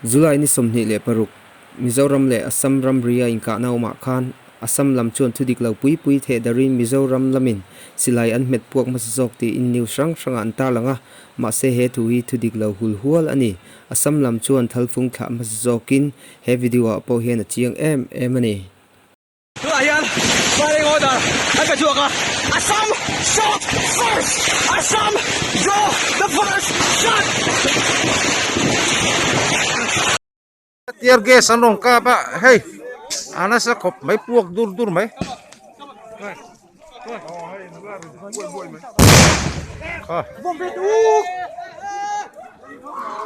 July ni 26, Mizoram leh Assam ramri a inkahna awmah khan Assam lam chuan thudik lo pui pui theh darhin Mizoram lamin silai an hmet puak hmasa zawk tiin news hrang hrangah an tarlang a, mahse he thu hi thudik lo hul hual a ni. Assam lam chuan thalfung thlah hmasa zawkin he video ah pawh hian a chiang em em a ni. Tunah hian firing order an pe chhuak a, Assam shot first! Assam draw the first shot! Tear gas an rawn kap a, hei a nasa khawp mai puak dur dur mai.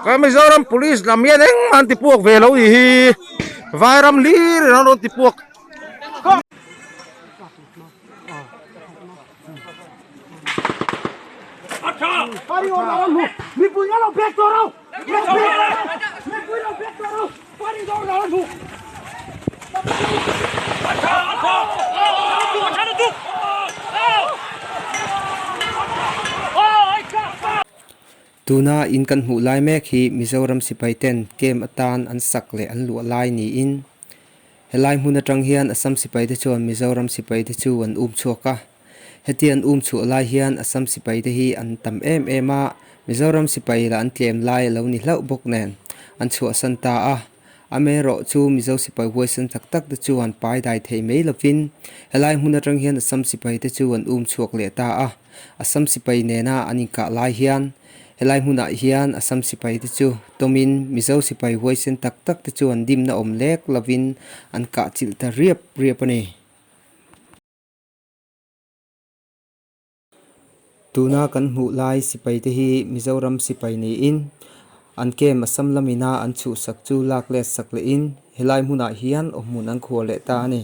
Ka Mizoram police lam hian engmah an ti puak ve lo nih hi Vairam hlir in an rawn ti puak. Tuna in kan hmuh lai mek hi Mizoram sipai ten camp atan an sak leh an luah lai niin helai hmun atang hian Assam sipai te chuan Mizoram sipai te chu an um chhuak a. Heti an um chhuah lai hian Assam sipai te hi an tam em em a, Mizoram sipai lah an tlem lai a lo ni hlauh bawk nen an chhuahsan ta a. Amaherawh chu Mizo sipai huaisen tak tak te chu an pai dai thei mai lovin helai hmun atang hian Assam sipai te chu an um chhuak leh ta a. Assam sipai nena an inkah lai hian helai hmunah hian Assam sipai te chu tawmin Mizo sipai huaisen tak tak te chu an dimna awm lek lovin an kah chilh ta riap riap a ni. Tuna kan hmuh lai sipai te hi Mizoram sipai niin an camp Assam lamina an chhuhsak chu lak let sak lehin helai hmunah hian awmhmun an khuar leh ta a ni.